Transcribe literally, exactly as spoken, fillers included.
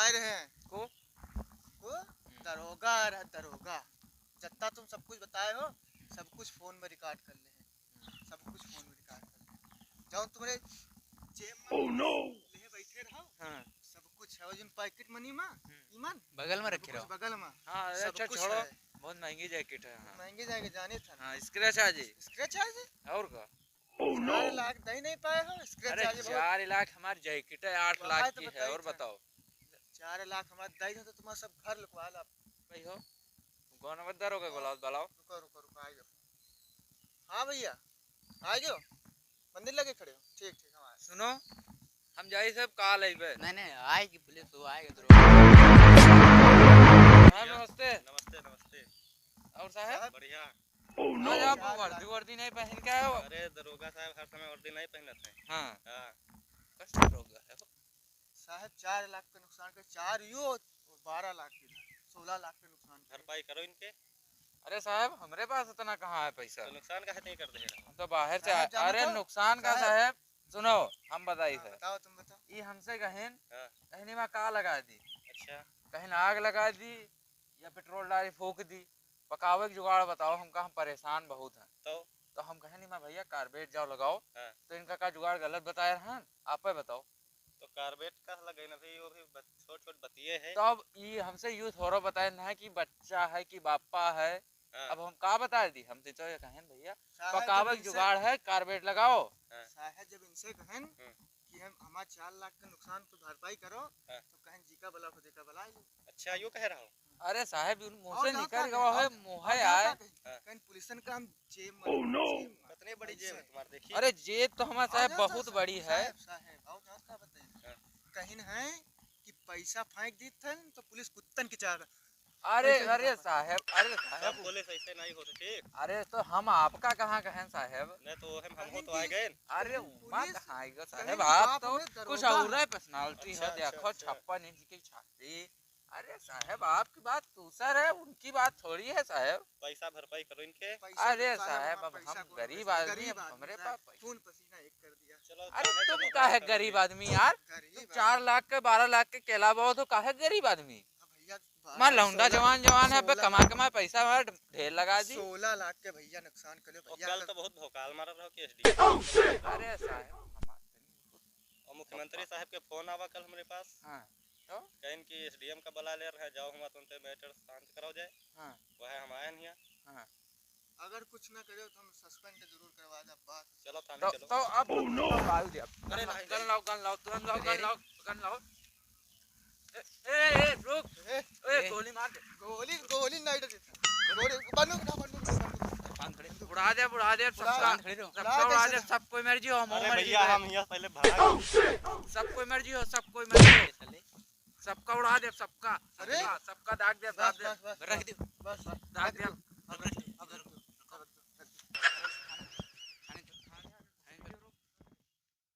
रहे हैं। को? को? हम्म। दरोगा रहा, दरोगा। जितना तुम सब कुछ बताए हो, सब कुछ फोन में रिकॉर्ड कर ले हैं। सब कुछ फोन में रिकॉर्ड कर ले। जौन तुम्हारे जेब में Oh, no! लेहे बैठे रहो, हाँ। सब कुछ है। वो जिन पैकेट मनी में, हम्म। ईमान, बगल में सब रखे कुछ रहो। बगल में। हाँ, अरे सब अच्छा, कुछ छोड़ो। है। बहुत महंगी जैकेट है, हाँ। महंगी जैकेट जाने था। हाँ, स्क्रैच आ जाई। स्क्रैच आ जाई? और का? Oh, no! चार लाख दे नहीं पाए हो, स्क्रैच अरे, आ जाई बहुत। चार लाख हमार जैकेट है, आठ लाख तो की है, बताई और था। बताओ। चार लाख हमार दे दो तो तुम्हारा सब घर लुकवा ला। भाई हो, कौन नंबर दरोगा हाँ। बुलाओ, बुलाओ। रुको, रुको, रुको, आ जाओ। हाँ भैया, आ गयो। मंदिर लगे खड़े हो? ठीक, ठीक, हम आए। सुनो, हम जाई सब काल अइबे। नहीं, नहीं, आएगी पुलिस, वो आएगा तो। हाँ, नमस्ते। नमस्ते, नमस्ते। और साहब? साहब? बढ़िया। आज आप चार वर्दी लाख। वर्दी नहीं पहन के आए हो? अरे, दरोगा साहब हर समय वर्दी नहीं पहनत हैं। हाँ। हाँ। कैसे दरोगा है वो? साहब, चार लाख के नुकसान के, चार यो, बारह लाख के, सोलह लाख के नुकसान के। भरपाई करो इनके। अरे साहब, हमरे पास इतना कहाँ है पैसा? तो नुकसान काहे नहीं कर दे रहे? हम तो बाहर से साहब, आ-, जानो अरे तो? नुकसान का साहब। साहब, सुनो, हम बताई हाँ, है। बताओ, तुम बताओ। ई हमसे कहेन, हाँ। कहनी में का लगा दी? अच्छा। कहेन आग लगा दी या पेट्रोल डाली फूंक दी, पकावे के जुगाड़ बताओ हमका, हम परेशान बहुत हैं। तो? तो हम कहेन, "मैं भैया कार्बेट जाओ लगाओ।" हाँ। तो इनका का जुगाड़ गलत बताए रहन, आपे बताओ। तो कार्बेट का लगे ना भाई, वो भी बच-, छोट छोट बतिये है। तो अब ई हमसे यूं थोड़ा बताए ना कि बच्चा है कि बापा है। हाँ। अब हम का बता दी, हम तो ये कहेन भैया, साहब, पकावे जब के इनसे जुगाड़ है, कार्बेट लगाओ। हाँ। साहब, जब इनसे कहेन हम्म। कि हम, हमार चार लाख के नुकसान पे भरपाई करो, हाँ। तो कहेन, "जी का भला, खुदे का भला।" अच्छा, यो कह रहा हो? अरे साहब, उन मुंह और से जाता निकल है, गवा है, और, मुंह और है जाता यार। कहीं, हाँ। कहीं पुलिसन का हम जेब में, Oh, no! जेब में। कितने बड़ी जेब है ऐसे। तुम्हारे, देखिए। अरे जेब तो हमारे और साहब जाता बहुत है, बड़ी है। साहब, साहब, और जाता बताइए। हाँ। कहीं है कि पैसा फेंक दी थे तो पुलिस कुत्तन की चाल। अरे, ऐसे अरे दिखाता। साहब, अरे साहब। सब पुलिस ऐसे नहीं होते, ठीक? अरे तो हम आपका कहाँ कहें साहब? नहीं तो हम, हम कहीं तो आ की गए। अरे कहीं उमा पुलिस, कहाँ आएगा कहीं साहब? आप बाप तो में कुछ दरोगा और है। है, पर्सनालिटी अच्छा, है, अच्छा, देखो अच्छा। छप्पन इंच की छाती। अरे साहब, आपकी बात दूसर है, उनकी बात थोड़ी है साहब। पैसा भरपाई करो इनके। पैसा अरे भरपाई साहब, हमारा अब पैसा हम कौन गरीब पैसा? आदमी, गरीब अब आदमी हमरे साहब, पास पैसा खून पसीना एक कर दिया। चलो, अरे थाने तुम चलो, काहे बात करो गरीब इनके। आदमी यार? गरीब तुम आदमी। चार लाख के, बारह लाख के केला बोओ तो काहे गरीब आदमी? अब भैया, मार बारह, लौंडा सोलह, जवान जवान है, अबे सोलह, कमा कमा पैसा मार ढेर लगा दी। सोलह लाख के भैया नुकसान कर लो और भैया कल का। तो बहुत भौकाल मार रहो कि एसडीएम। अरे साहब, हमार और मुख्यमंत्री साहब के फोन आवा कल हमरे पास। हाँ, तो? कहेन कि एसडीएम का बुला ले रहे, जाओ हुआ तुरंते मैटर शांत कराओ जाए। हाँ। वह हम आए नहीं। हाँ। अगर कुछ ना करे तो हम सस्पेंड जरूर करवा दे बात। चलो थाने तो, चलो। तो अब Oh, no! बाल दिया। अरे गन, नहीं, गन नहीं। लाओ, गन लाओ, तुरंत लाओ, अरे। गन लाओ, गन लाओ। ए, ए, ए, रुक। ए, ए, ए। गोली मार दे। गोली, गोली नहीं डरी। गोली, बंदूक ना, बंदूक ना, बंदूक ना। पान खड़े। उड़ा दे, उड़ा दे, उड़ा, सबका, उड़ा दे, सबका उड़ा दे, कैसे? सब कोई मर जियो, हम अरे मर भैया, जियो। हम यहाँ पहले भाग। सब कोई मर जियो, सब कोई मर जियो। सबका उड़ा दे, सबका, अरे। सबका, सबका दाग दे, बस, दाग दे। बस, बस, रख दे। बस, बस, दाग रख दे। दे।